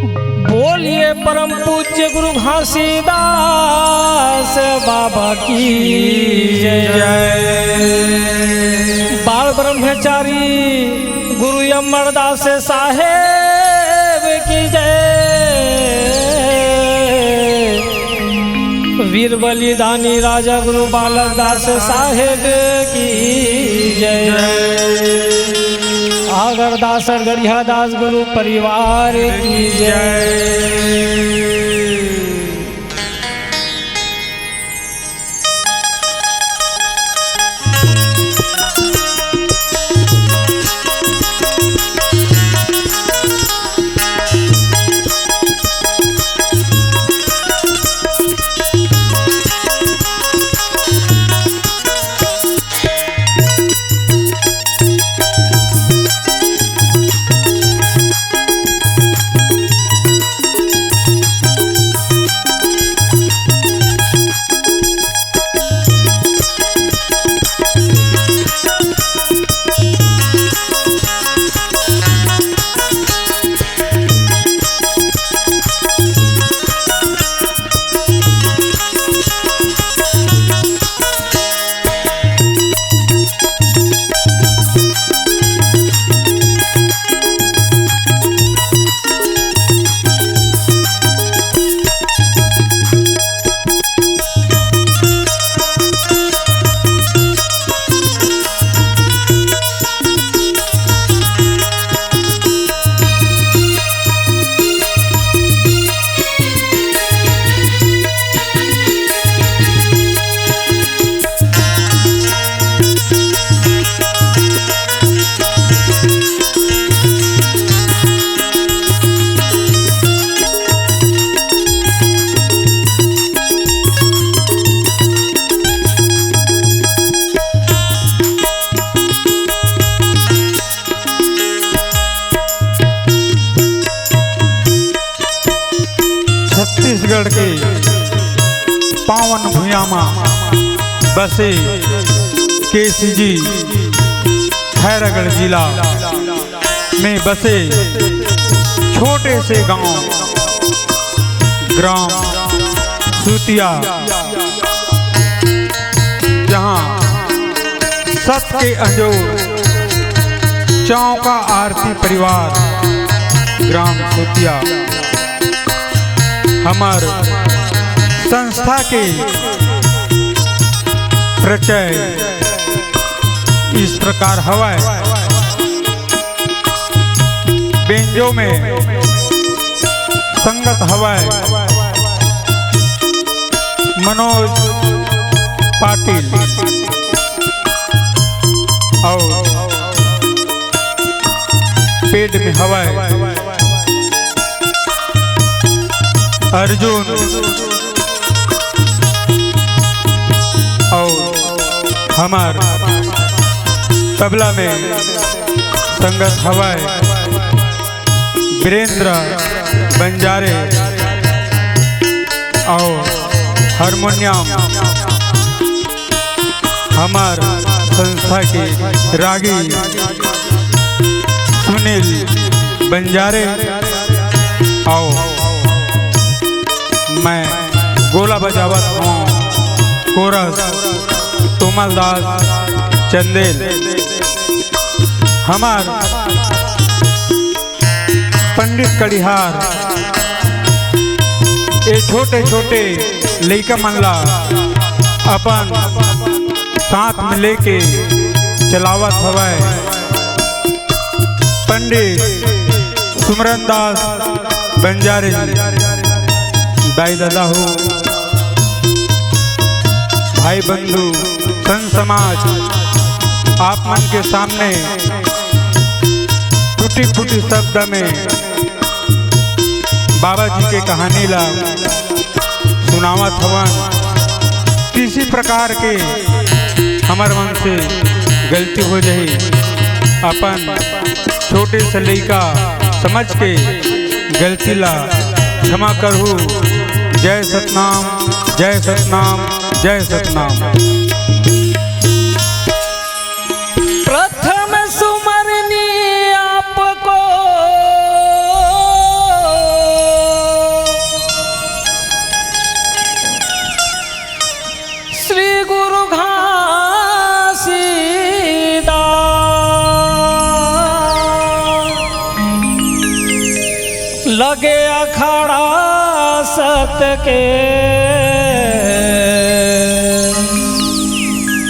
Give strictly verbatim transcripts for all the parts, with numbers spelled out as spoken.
बोलिए परम पूज्य गुरु घासीदास बाबा की जय। जय। बाल ब्रह्मचारी गुरु अमरदास साहेब की जय। वीर बलिदानी राजा गुरु बालक दास साहेब की जय। आगर दास और गढ़िया दास गुरु परिवार की जय। छत्तीसगढ़ के पावन भुइयां मा बसे केसीजी खैरागढ़ जिला में बसे छोटे से गांव ग्राम सुतिया, जहां सत के अंजोर चौका आरती परिवार ग्राम सुतिया। हमर संस्था के परिचय इस प्रकार हवय। बेंजो में संगत हवय मनोज पाटिल अउ पेड में हवय अर्जुन अउ हमर तबला में संगत हवय वीरेंद्र बंजारे अउ हारमोनियम हमर संस्था के रागी सुनील बंजारे अउ मैं गोला बजावत हूँ, कोरस तोमल दास चंदेल। हमर पंडित कड़िहार ए छोटे छोटे लइका मन ला अपन साथ में लेके चलावत हवय। पंडित सुमरन दास बंजारे जी, दाई ददा हो, भाई बंधु, संत समाज, आप मन के सामने टूटी फूटी शब्द में बाबा जी के कहानी ला सुनावत हवन। किसी प्रकार के हमर मन से गलती हो जाही, अपन छोटे से लइका समझ के गलती ला क्षमा करहू। जय सतनाम, जय सतनाम, जय सतनाम। प्रथम सुमरनी आपको लगे अखाड़ा सत के,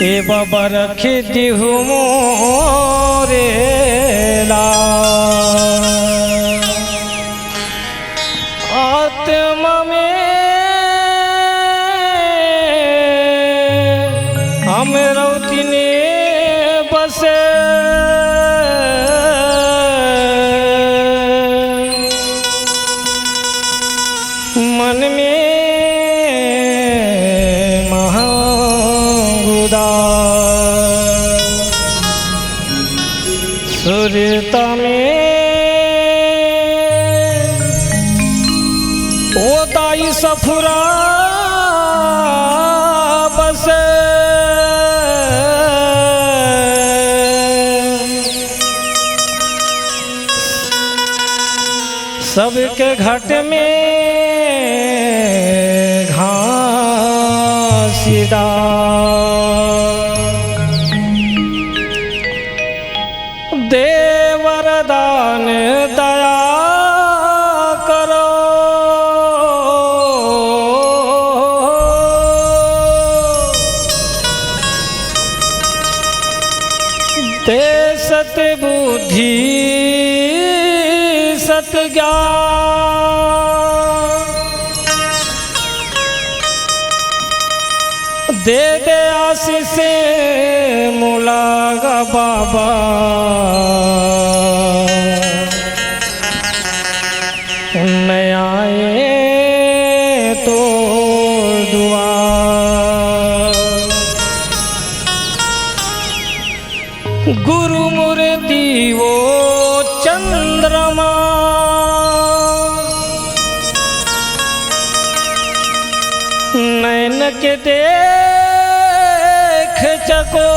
ए बबरखी दिहु मोरे ला। आत्मा में हम रौतिने बसे, मन में महागुदा। सुरता में ओ दाई सफुरा बसे। सबके घट में घासीदास। दे वरदान दया करो। दे सत बुद्धि सत ज्ञान। दे दे आशीष मोला गा बाबा, मैं आए तो दुआ। गुरु मूर्ति वो चंद्रमा, नैन के देख चको।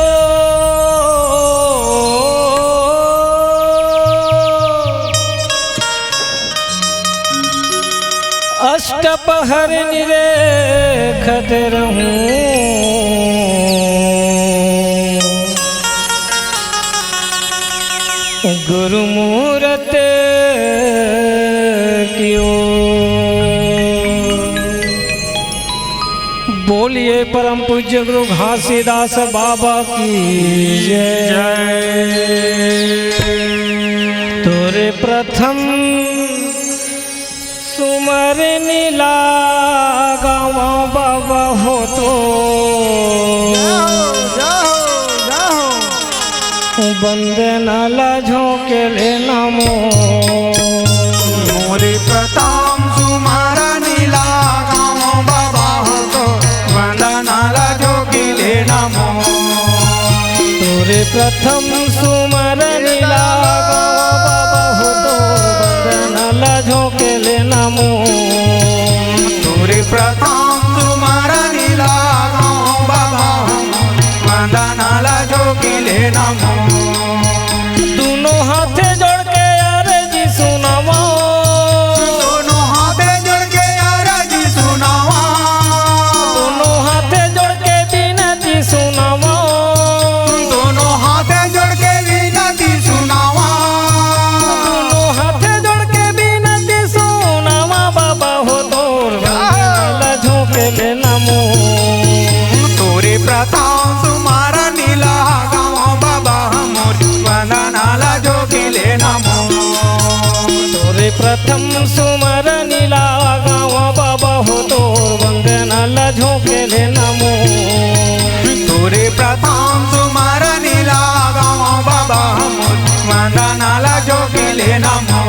अष्ट पहर निरेखत रहूं, गुरु मूरत की ओर। बोलिए परम पूज्य गुरु घासीदास बाबा की जय। तोरे प्रथम सुमरन लागावं बाबा हो तो। जाओ, जाओ, जाओ। वंदना ला झोंके ले नमो। मोरे प्रथम सुमरन लागावं बाबा हो तो, वंदना ला झोंके ले नमो। तोरे प्रथम सुमरन लागावं बाबा हो तो, वंदना ला झोंके ले नमो। तोरे प्रथम सुमरन लागावं बाबा, वंदना ला झोंके ले नमो। दुनों हाथे जोड़ के अरजी सुनावं। दुनों हाथे जोड़ के अरजी सुनावं। दुनों हाथे जोड़ के बिनती सुनावं। दुनों हाथे जोड़ के बिनती सुनावं। दुनों हाथे जोड़ के बिनती सुनावं बाबा हो तोर, वंदना ला झोंके ले नमो। तोरे प्रथम सुमरन लागावं बाबा मोर, वंदना ला झोंके ले नमो। तोरे प्रथम सुमरन लागावं बाबा हो तोर, वंदना ला झोंके ले नमो। तोरे प्रथम सुमरन लागावं बाबा मोर, वंदना ला झोंके ले नमो।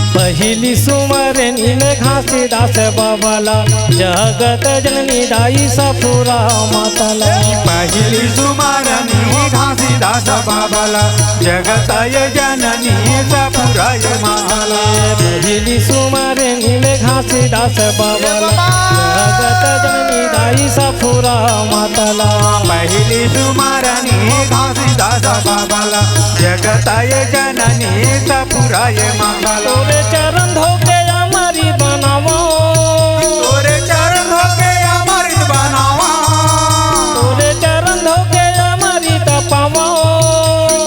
पहिली सुमरनी में घासीदास बाबा ला, जगत जननी दाई सफुरा माता ला। पहिली सुमरनी घासीदास बाबा ला, जगत जननी सपुराय माता ला। पहिली सुमरनी में घासीदास बाबा ला, जगत जननी दाई सपुरा माता ला। पहिली सुमरनी घासीदास बाबा ला, जगत जननी सपुराय माता ला। तोरे चरण धोके अमृत बनावा, तोरे चरण धोके अमृत बनावा, तोरे चरण धोके अमृत पावा,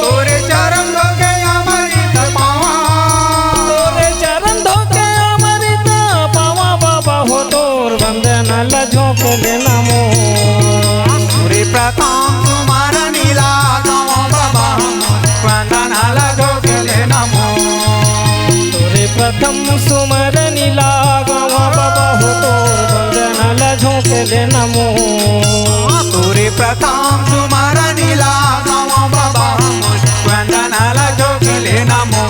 तोरे चरण धोके अमृत पावा, तोरे चरण धोके अमृत पावा। बाबा हो तोर बंदना ला झोंक ले नमो। तोरे प्रथम सुमरनी ला गावा बाबा, वंदना ला झोंक ले नमो। तोरे प्रथम सुमरनी ला गावा बाबा हो तोर बंदना ला झोंक ले नमो। तोरे प्रथम सुमरनी ला गावा बाबा, वंदना ला झोंक ले नमो।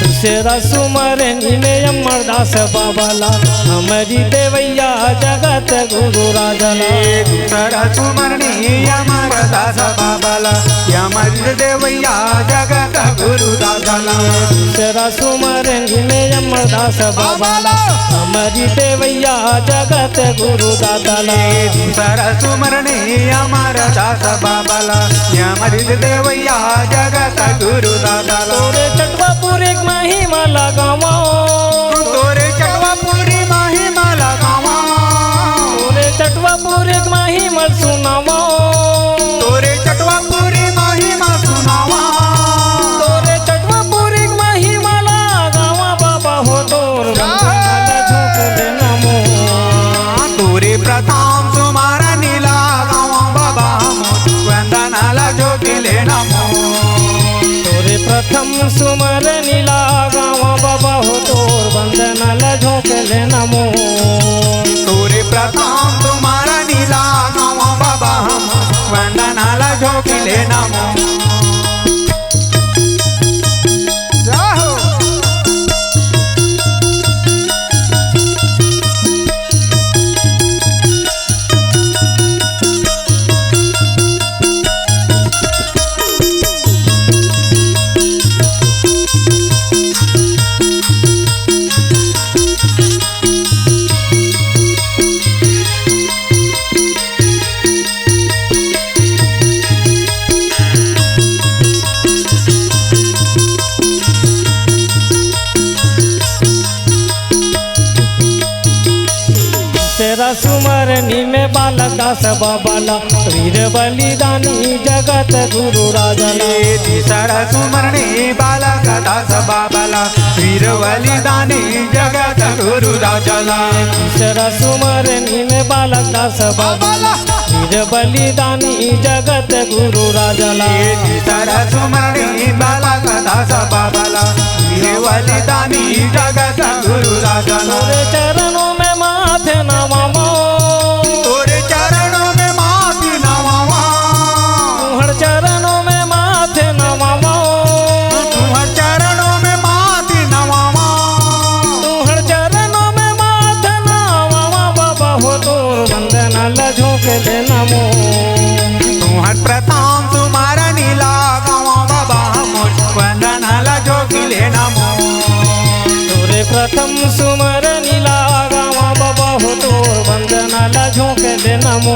दूसरा सुमरनी में अमरदास बाबा ला, अमृत देवैया जगत गुरु राजा ला। दूसरा सुमरनी अमरदास बाबा ला, अमृत देवैया जगत गुरु राजा ला। दूसरा सुमरनी में अमरदास बाबा ला, अमृत देवैया जगत गुरु दाता ला। दूसरा सुमरनी अमरदास बाबा ला, अमृत देवैया जगत गुरु दाता ला। तोरे चटवापुरी महिमा ला गावा, तोरे चटवापुरी महिमा ला गावा, तोरे चटवापुरी महिमा सुनावा, तोरे चटवापुरी महिमा सुनावा, तोरे चटवापुरी महिमा ला गावा बाबा हो तोर बंदना ला झोंक ले नमो। तोरे प्रथम सुमरनी ला गावा बाबा, वंदना ला झोंक ले नमो। तोरे प्रथम सुमरनी ला गावा बाबा हो तोर बंदना ला झोंक ले नमो। तोरे प्रथम सुमरनी ला गावा बाबा, वंदना ला झोंक ले नमो। तेरा सुमरनी में बालक दास बाबा ला, वीर बलिदानी जगत गुरु राजा ला। तीसरा सुमरनी बालक दास बाबा ला, वीर बलिदानी जगत गुरु राजा ला। तीसरा सुमरनी में बालक दास बाबा ला, वीर बलिदानी जगत गुरु राजा ला। तीसरा सुमरनी बालक दास बाबा ला, वीर बलिदानी जगत गुरु राजा ला। तोरे चरणों में माथे नवावा, तोरे चरणों में माथे नवावा, तुहर चरणों में माथे नवावा, तुहर चरणों में माथे नवावा, तुहर चरणों में माथे नवावा बाबा हो तोर बंदना ला झोंक ले नमो। तुहर प्रथम सुमरनी ला गावा बाबा मोर, वंदना ला झोंक ले नमो। तोरे प्रथम सुमरनी ला गावा बाबा हो तोर बंदना ला झोंक ले नमो।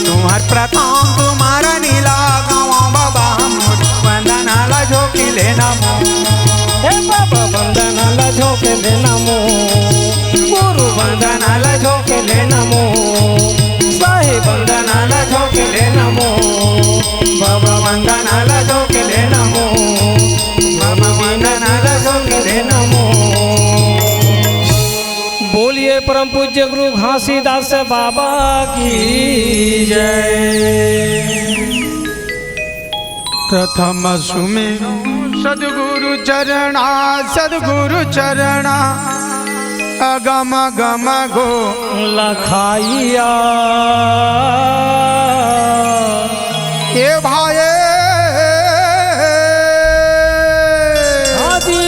तुहर प्रथम सुमरनी ला गावा बाबा मोर, वंदना ला झोंक ले नमो। हे बाबा वंदना ला झोंक ले नमो। गुरु वंदना ला झोंक ले नमो। साहेब वंदना ला झोंक ले नमो। बाबा वंदना ला झोंक ले नमो। बाबा वंदना ला झोंक ले नमो। बोलिए परम पूज्य गुरु घासीदास बाबा की जय। प्रथम सुमेरौं सतगुरु चरणा, सतगुरु चरणा, अगम गम गो लखाइया। ए भाई, हाँ जी।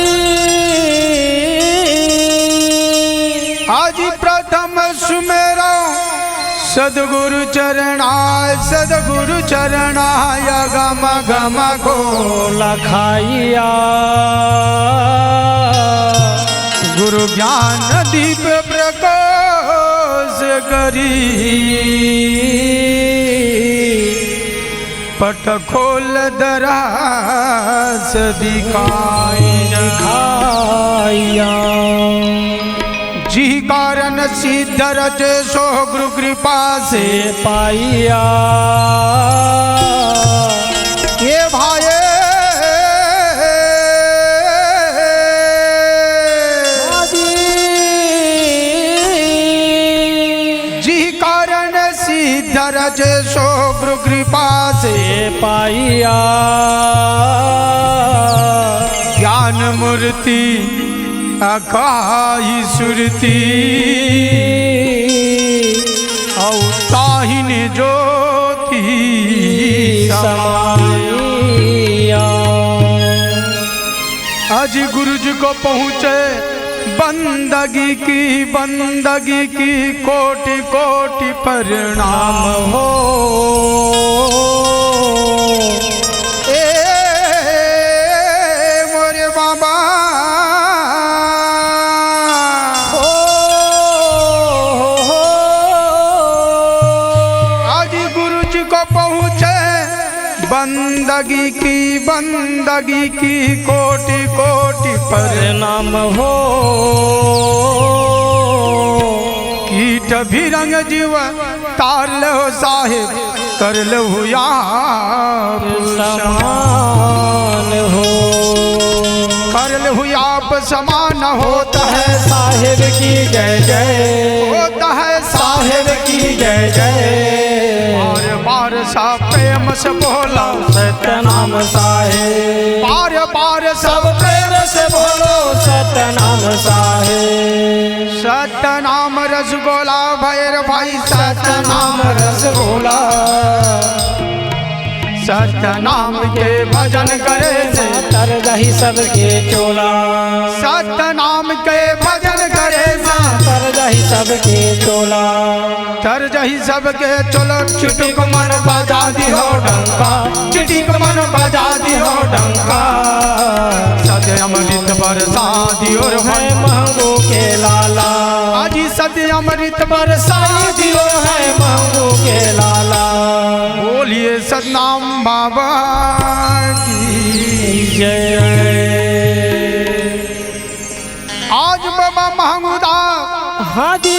आज प्रथम सुमेरौं सतगुरु चरणा, सतगुरु चरणा, अगम गम गो लखाइया। गुरु ज्ञान दीप प्रकाश करी, पट खोल दरस दिखाई। दिखाइया। जिहि कारण सिद्ध रचे सो गुरु कृपा से पाइया। ए भाई, हाँ जी। जिहि कारण सिद्ध रचे सो गुरु कृपा से पाइया। ज्ञान मूर्ति अकाई सुरती, अउ ताहिन ज्योति समाइया। आज गुरु जी को पहुँचे बंदगी की, बंदगी की कोटि कोटि प्रणाम हो। ए मोरे बाबा, ओ, आज गुरु जी को पहुँचे बंदगी की, बंदगी की कोटि कोटि प्रणाम हो। कीट भी रंग जीव तार लो साहेब, कर लो आप समान हो। कर लो आप समान हो। होता है साहेब की जय जय। होता है साहेब की जय जय। बार बार सब प्रेम से बोलो सतनाम साहेब। बार बार सब प्रेम से बोलो सतनाम साहेब। सतनाम रसगोला भैर भाई, सतनाम रसगोला। सतनाम के भजन करे से तर जाही सबके चोला। सतनाम के भजन करे से तर जाही सबके चोला। तर जाही सबके चोला। चुटुक मन बजा दिहो डंका, चुटुक मन बजा दिहो डंका। सत अमृत बरसा दियो रे है महंगू के लाला। आज सत अमृत बरसा दियो है महंगू के लाला। बोलिए सतनाम बाबा की जय। आज बाबा महंगू दा, हाँ जी।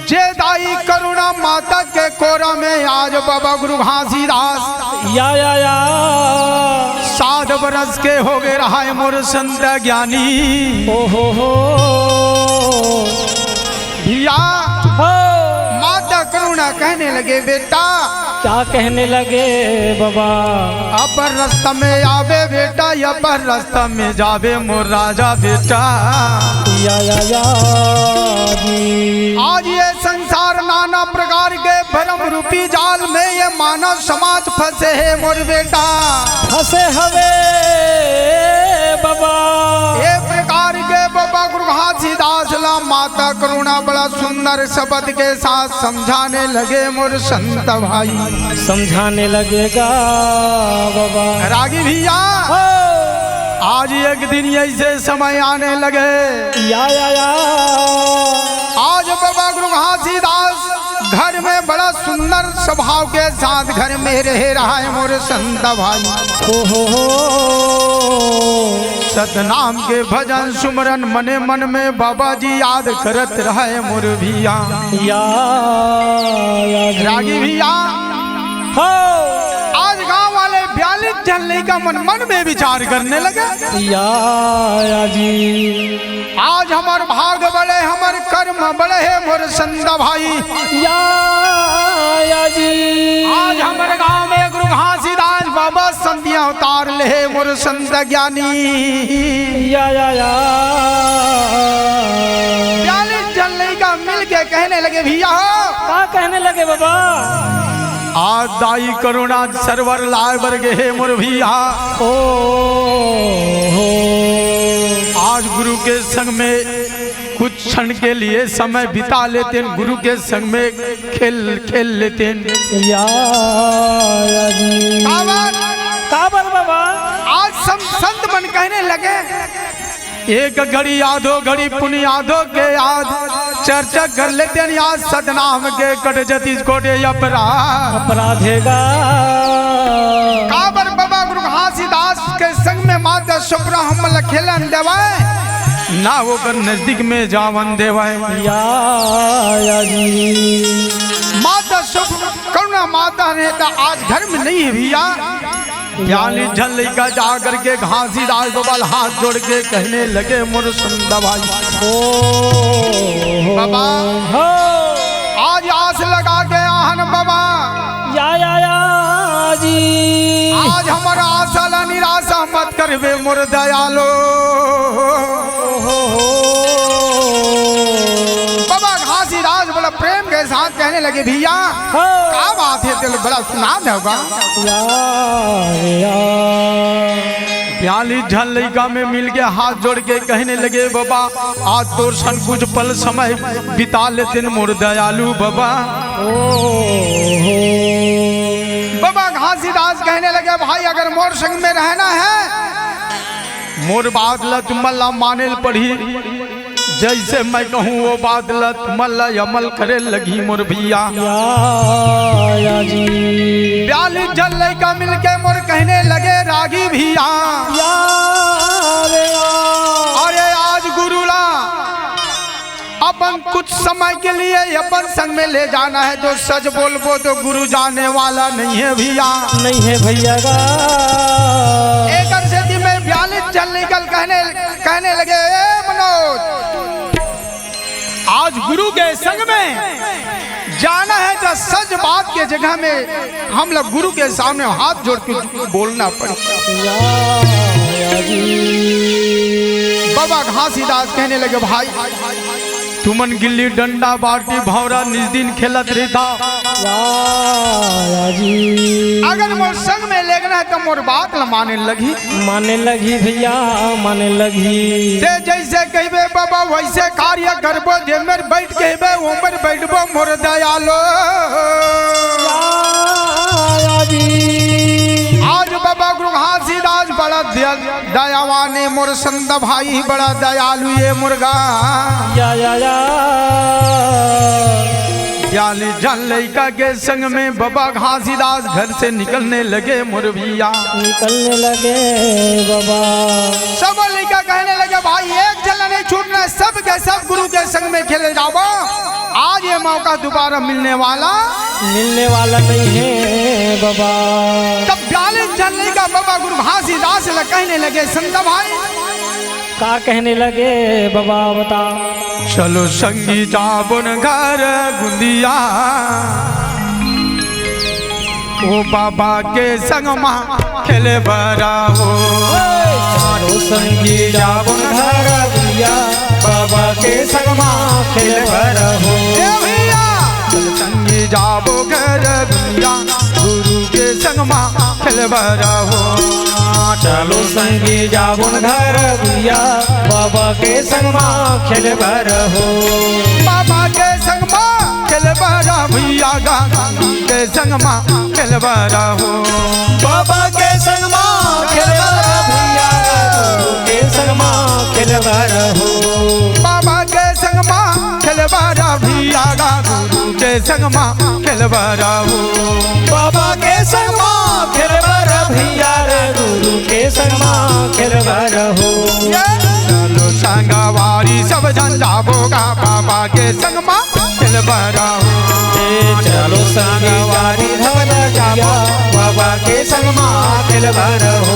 जे दाई करुणा माता के कोरा में आज बाबा गुरु घासीदास या, या, या। सात बरस के हो गए रहा है मोर संत ज्ञानी। ओ हो हो। भैया, हो। माता करुणा कहने लगे, बेटा। क्या कहने लगे बाबा? अपर रास्ता में आवे बेटा, अपर रास्ता में जावे मोर राजा बेटा। या, या, या, जी। आज ये संसार नाना प्रकार के भरम रूपी जाल में ये मानव समाज फंसे है मोर बेटा। फंसे हवे बाबा। ये प्रकार के बाबा गुरु घासीदास ला माता करुणा बड़ा सुंदर शब्द के साथ समझाने लगे मोर संत भाई। समझाने लगेगा बाबा। रागी भैया, हो। आज एक दिन ऐसे समय आने लगे। या, या, या। आज बाबा गुरु घासीदास घर में बड़ा सुंदर स्वभाव के साथ घर में रहे रहा है मोर संत भाई। ओ हो हो। सतनाम के भजन सुमरन मने मन में बाबा जी याद करत रहे मोर भैया। या, या जी। रागी भैया, हो। आज गांव वाले बयालीस झन लइका मन मन में विचार करने लगे। या, या जी। आज हमर भाग बड़े, हमर कर्म बड़े हे मोर संत भाई। या, या जी। आज हमर गांव में ले मोर संत ज्ञानी। या, या, या। बयालीस झन लइका मिल के कहने लगे, भइया हो। का कहने लगे बबा? आज दाई करुणा सरोवर लाय बर गे हे मोर भइया। ओ हो। आज गुरु के संग में कुछ क्षण के लिए समय बिता लेतेन, गुरु के संग में खेल, खेल लेतेन। या, या जी। काबर? काबर बबा? आज सम-, संत मन कहने लगे, एक घड़ी आधो घड़ी पुनि आधो के याद चर्चा कर लेतेन, याद सतनाम के कट जतीस कोटि अपराध। अपराध हे गा। काबर बबा गुरु घासीदास के संग में माता सुभ्रा हमन ल खेलन देवय, ना ओकर नजदीक में जावन देवय। या, या जी। माता सुभ करुणा माता रहे त आज घर में नहीं हे भइया। बयालीस झन लइका जा करके घासीदास बबा ल हाथ जोड़ के कहने लगे, मोर संत भाई। ओ हो। बबा। हो। आज आस लगा के आहन बबा। या, या, या जी। आज हमर आशा ला निराशा मत करबे मोर दयालो। ओ हो हो। बबा घासीदास बड़ा प्रेम के साथ कहने लगे, भइया, हो। का बात हे, तेल बड़ा सुना देगा। या, या। बयालीस झन लइका में मिल के हाथ जोड़ के कहने लगे, बबा, आज तोर संग कुछ पल समय बिता लेतेन मोर दयालु बबा। ओ हो। बबा घासीदास कहने लगे, भाई, अगर मोर संग में रहना हे, मोर बात ल तुमन ल माने ल पड़ही। जइसे मैं कहूँ, वो बात ल तुमन ल अमल करे लगही मोर भइया। या, या जी। बयालीस झन लइका मिलके मोर कहने लगे, रागी भइया। या रे या। अरे, आज गुरु ला अपन कुछ समय के लिए अपन संग में ले जाना हे, तो सच बोलबो तो गुरु जाने वाला नहीं हे भइया। नहीं हे भइया गा। एकर सेती में बयालीस झन लइका ल कहने, कहने लगे, ए मनोज, आज गुरु के संग में जाना हे तो सच बात के जगह में हम लोग गुरु के सामने हाथ जोड़ के बोलना पड़े। या, या जी। बबा घासीदास कहने लगे, भाई, तुमन गिल्ली डंडा बाटी भौंरा निज दिन खेलत रहिथा। या, या जी। अगर मोर संग में लेगना हे त मोर बात ल माने लगही। माने लगही भइया, माने लगही। ते जइसे कहिबे बबा वइसे कार्य करबो, जे मेर बइठ कहिबे ओ मेर बइठबो मोर दयालो। या, या जी। आज बबा गुरु घासीदास बड़ा दया दयावान ए मोर संत भाई, बड़ा दयालु ए मोर गा। या, या, या। बयालीस झन लइका के संग में बबा घासीदास घर से निकलने लगे मोर भइया। निकलने लगे बबा। सब लइका कहने लगे, भाई, एक झन नहीं छूटना, सब के सब गुरु के संग में खेले जाबो। आज ये मौका दोबारा मिलने वाला मिलने वाला नहीं हे बबा। तब बयालीस झन लइका बबा गुरु घासीदास ल कहने लगे, संत भाई। का कहने लगे बबा, बता। चलो संगी जाबोन घर गुंदिया, ओ बबा के संग मा खेले बर हो। चलो संगी जाबोन घर गुंदिया, बबा के संग मा खेले बर हो। ए भइया, चल संगी जाबो घर गुंदिया, गुरु के संग मा खेले बर हो। चलो संगी जाबोन घर गुंदिया, बबा के संग मा खेले बर हो। बबा के संग मा खेले बर भइया गा, गुरु के संग मा खेले बर हो। बबा के संग मा खेले बर भइया गा, गुरु के संग मा खेले बर हो। बबा के संग मा खेले बर भइया गा, गुरु के संग मा खेले बर हो। बबा के संग मा खेले बर भइया गा, गुरु के संग मा खेले बर हो। चलो संगवारी सब झन जाबो गा, बबा के संग मा खेले बर हो। ए चलो संगवारी धवल जाबो, बबा के संग मा खेले बर हो।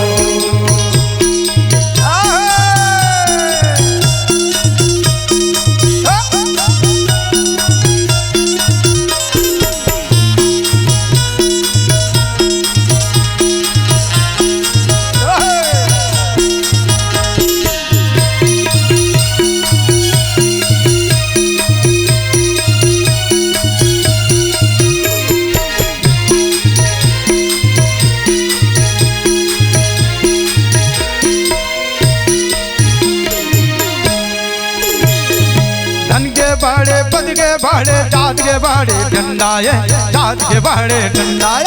बड़े जात के बड़े डंडा ए, जात के बड़े डंडा ए।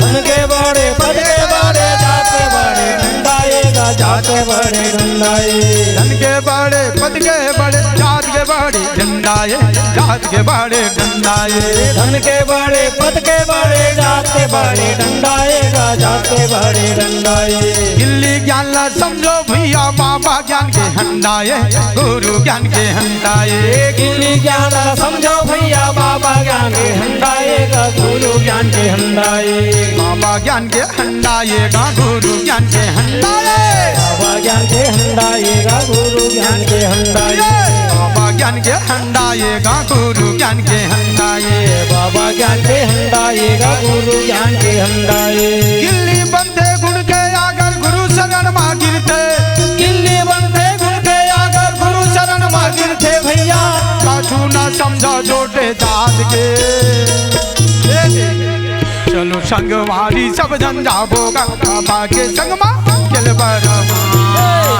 धन के बड़े, पद के बड़े, जात के बड़े डंडा ए गा, जात के बड़े डंडा ए। धन के बड़े, पद के बड़े, जात के बड़े डंडा ए, जात के बड़े डंडा ए। धन के बड़े, पद के बड़े, जात के बड़े डंडा ए गा, जात के बड़े डंडा ए। गिल्ली ज्ञान ला समझो भैया, बाबा ज्ञान के हंडा ए, गुरु ज्ञान के हंडा ए। गिल्ली ज्ञान ला समझो भैया, बाबा ज्ञान के हंडा ए गा, गुरु ज्ञान के हंडा ए। बाबा ज्ञान के हंडा ए गा, गुरु ज्ञान के हंडा ए। बाबा ज्ञान के हंडा ए गा, गुरु ज्ञान के हंडा ए। बाबा ज्ञान के हंडा ए गा, गुरु ज्ञान के हंडा ए। बाबा ज्ञान के हंडा ए गा, गुरु ज्ञान के हंडा ए। गिल्ली बनथे गुण के आगर, गुरु शरण मा गिरथे। गिल्ली बनथे गुण के आगर, गुरु शरण मा गिरथे भैया। पाछू ना समझा जोटे जात के। ए, चलो संगवारी सब झन जाबो गा, बाबा के संग मा खेलबा रहूं।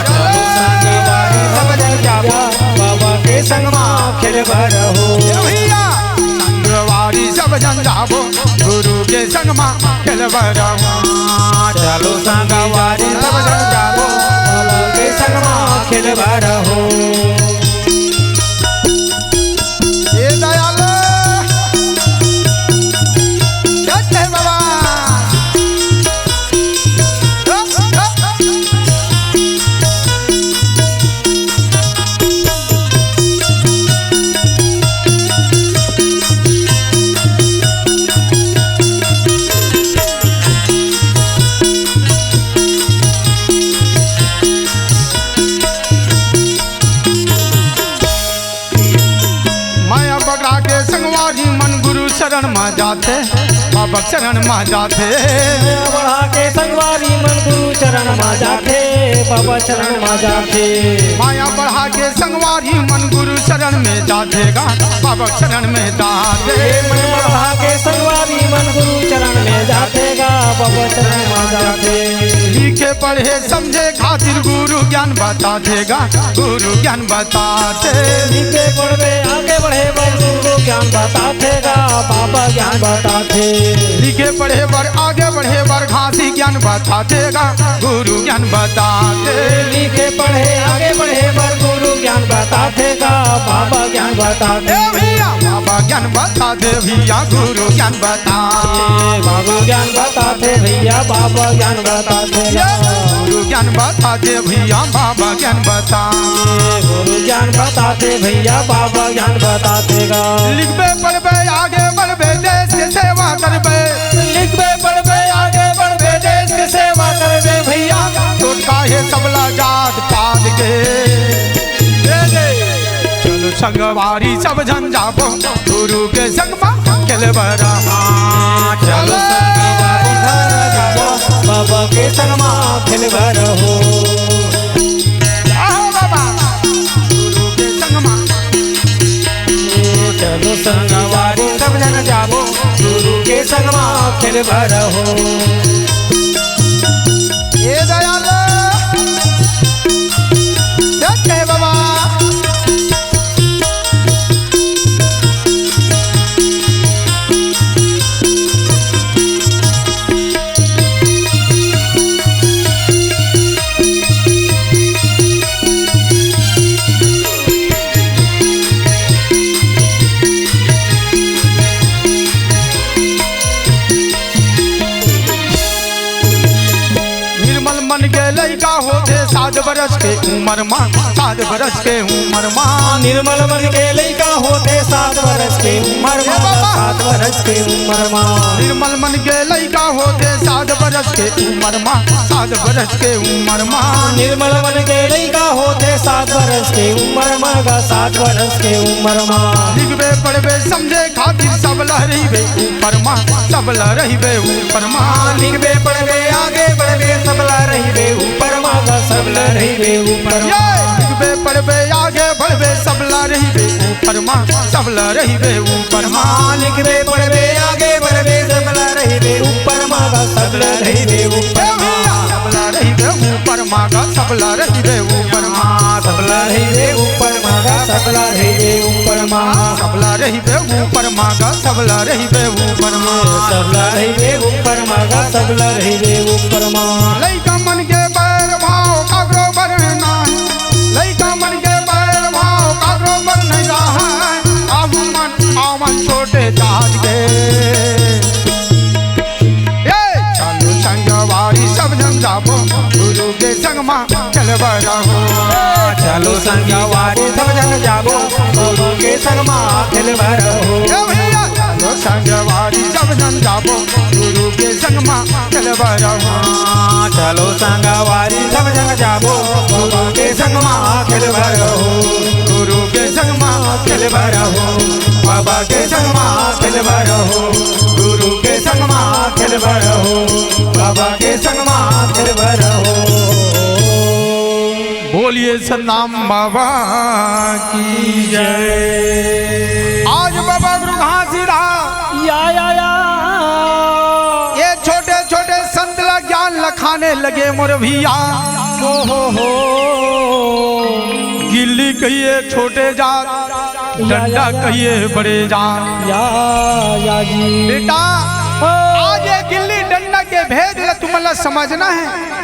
चलो संगवारी सब झन जाबो, बाबा के संग मा खेलबा रहूं। ए भैया, संगवारी सब झन जाबो, गुरु के संग मा खेलबा रहूं। चलो संगवारी सब झन जाबो, गुरु के संग मा खेलबा रहूं। ए दयाल, जय जय बाबा। माया बगरा के संगवारी मन गुरु शरण मा जाथे, बाबा शरण मा जाथे। माया बगरा के संगवारी मन गुरु शरण मा जाथे, बाबा शरण मा जाथे। माया बगरा के संगवारी मन गुरु शरण में जाथे गा, बाबा शरण में जाथे। माया बगरा के संगवारी मन गुरु चरण में जाथे गा, बाबा चरण में जाथे। लिखे पढ़े समझे खातिर गुरु ज्ञान बताथे गा, गुरु ज्ञान बताथे। लिखे पढ़बे आगे बढ़े बर गुरु ज्ञान बताथे गा, बाबा ज्ञान बताथे। लिखे पढ़े बर आगे बढ़े बर घासी ज्ञान बताथे गा, गुरु ज्ञान बताथे। लिखे पढ़े आगे बढ़े बर गुरु ज्ञान बताथे गा, बाबा ज्ञान बताथे। ए भैया, बाबा ज्ञान बताथे भैया, गुरु ज्ञान बताथे। गुरु ज्ञान बताथे भैया, बाबा ज्ञान बताथे गा। गुरु ज्ञान बताथे भैया, बाबा ज्ञान बताथे। गुरु ज्ञान बताथे भैया, बाबा ज्ञान बताथे गा। लिखबे पढ़बे आगे बढ़बे, देश के सेवा करबे। लिखबे पढ़बे आगे बढ़बे, देश के सेवा करबे भैया। टोटका हे सबला जात पात के। ए रे, चलो संगवारी सब झन जाबो, गुरु के संग मा खेलबा रहूं। चलो संगवारी सब झन जाबो, बाबा के संग मा खेलबा रहूं। आहो बाबा, गुरु के संग मा। चलो संगवारी सब झन जाबो, गुरु के संग मा खेलबा रहूं। ए दयाल, जय जय बाबा। निर्मल मन के लइका होथे सात बरस के उमर मा, सात बरस के उमर मा। निर्मल मन के लइका होथे सात बरस के उमर मा, ए बाबा। सात बरस के उमर मा। निर्मल मन के लइका होथे सात बरस के उमर मा, सात बरस के उमर मा। निर्मल मन के लइका होथे सात बरस के उमर मा गा, सात बरस के उमर मा। लिखबे पढ़बे समझे खातिर सबला रहिबे ऊपर मा, सबला रहिबे ऊपर मा। लिखबे पढ़बे आगे बढ़बे, सबला रहिबे ऊपर मा गा, सबला रहिबे ऊपर मा। ये लिखबे पढ़बे आगे बढ़बे, सबला रहिबे ऊपर मा, सबला रहिबे ऊपर मा। लिखबे पढ़बे आगे बढ़बे, सबला रहिबे ऊपर मा गा, सबला रहिबे ऊपर मा। सबला रहिबे ऊपर मा गा, सबला रहिबे ऊपर मा। सबला रहिबे ऊपर मा गा, सबला रहिबे ऊपर सबला रहिबे ऊपर मा गा, सबला रहिबे ऊपर मा। सबला रहिबे ऊपर मा गा, सबला रहिबे ऊपर मा। लइका मन के बैर भाव काकरो बर ना, लइका मन के बैर भाव काकरो बर नहीं रहा। आऊ मन, आऊ मन छोटे जात के। ए, चलो संगवारी सब झन जाबो, गुरु के संग मा चल बरहो। चलो संगवारी सब झन जाबो, गुरु के संग मा चल बरहो। ए भैया, चलो संगवारी सब झन जाबो, गुरु के संग मा चल बरहो। चलो संगवारी सब झन जाबो, गुरु के संग मा चल बरहो। गुरु के संग मा चल बरहो, बाबा के संग मा चल बरहो। गुरु के संग मा चल बरहो, बाबा के संग मा चल बरहो। बोलिए सतनाम बाबा की जय। आज बाबा गुरु घासीदास या, या, या। ये छोटे छोटे संत ला ज्ञान लखाने लगे मोर भैया। ओ हो हो। गिल्ली कहिए छोटे जात, या, या, डंडा या। कहिए बड़े जात। या, या जी। बेटा, ओ। आज ये गिल्ली डंडा के भेद ला तुमन ला समझना है।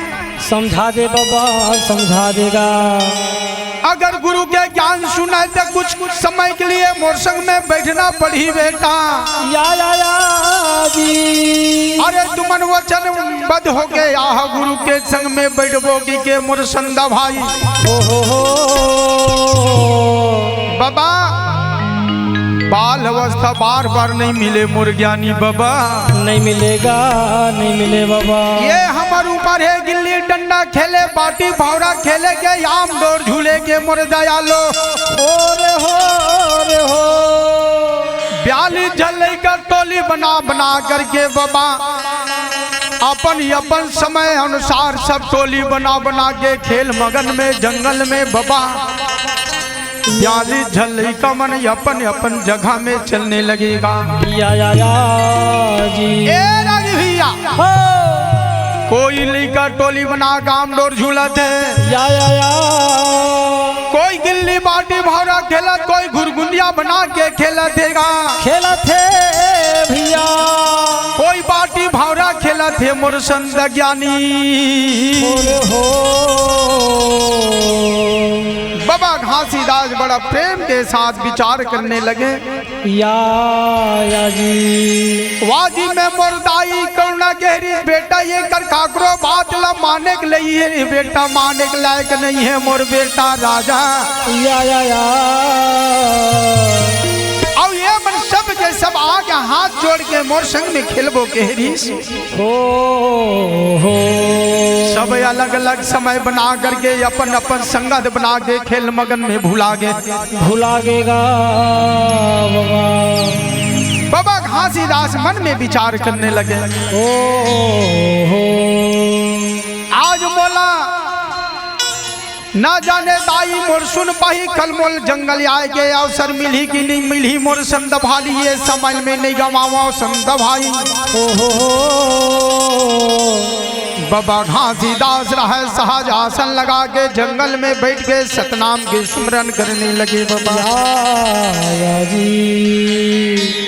समझा दे बाबा, समझा देगा। अगर गुरु के ज्ञान सुना है तो कुछ, कुछ समय के लिए मोर संग में बैठना पड़ही बेटा। या, या, या जी। अरे तुमन वचनबद्ध होके आह गुरु के संग में बैठबो कहिके मोर संदा भाई। ओ हो हो। बाबा, बाल अवस्था बार बार नहीं मिले मोर ज्ञानी बाबा। नहीं मिलेगा, नहीं मिले बाबा। ये हमर ऊपर है गिल्ली डंडा खेले, बाटी भौरा खेले के, आम डोर झूले के मोर दयालो। ओ रे हो, रे हो। बयालीस झन लइका टोली बना बना करके बाबा, अपन अपन समय अनुसार सब टोली बना बना के खेल मगन में जंगल में बाबा, बयालीस झन लइका मन अपन अपन जगह में चलने लगेगा। या, या, या जी। ए रागी भैया, हो। कोई लइका टोली बना के आम डोर झूलत है। या, या, या। कोई गिल्ली बाटी भौरा खेलत, कोई घुरगुंदिया बना के खेलत हेगा। खेलत हे भैया। कोई बाटी भौरा खेलत हे मोर संत ज्ञानी। बोले हो। बाबा घासीदास बड़ा प्रेम के साथ विचार करने लगे। या, या जी। वाजी में मोर दाई करुणा गहरी, बेटा ये कर काकरो बात ला माने के लई है, बेटा माने के लायक नहीं है मोर बेटा राजा। या, या, या। अउ ये मन सब के सब आके हाथ जोड़ के मोर संग में खेलबो कहे रिहिस। हो, हो। सब अलग-अलग समय बना करके, अपन-अपन संगत बना के खेल मगन में भुला गे। भुला गेगा बाबा। बाबा घासीदास मन में विचार करने लगे। ओ हो। आज मोला ना जाने दाई मोर सुन पाही, कल मोल जंगल आए के अवसर मिलही कि नहीं मिलही मोर संत भाई, ये समय में नहीं गवावा संत भाई। ओ हो हो। बाबा घासीदास रहे सहज आसन लगा के जंगल में बैठ के सतनाम के सुमरन करने लगे बाबा। या, या जी।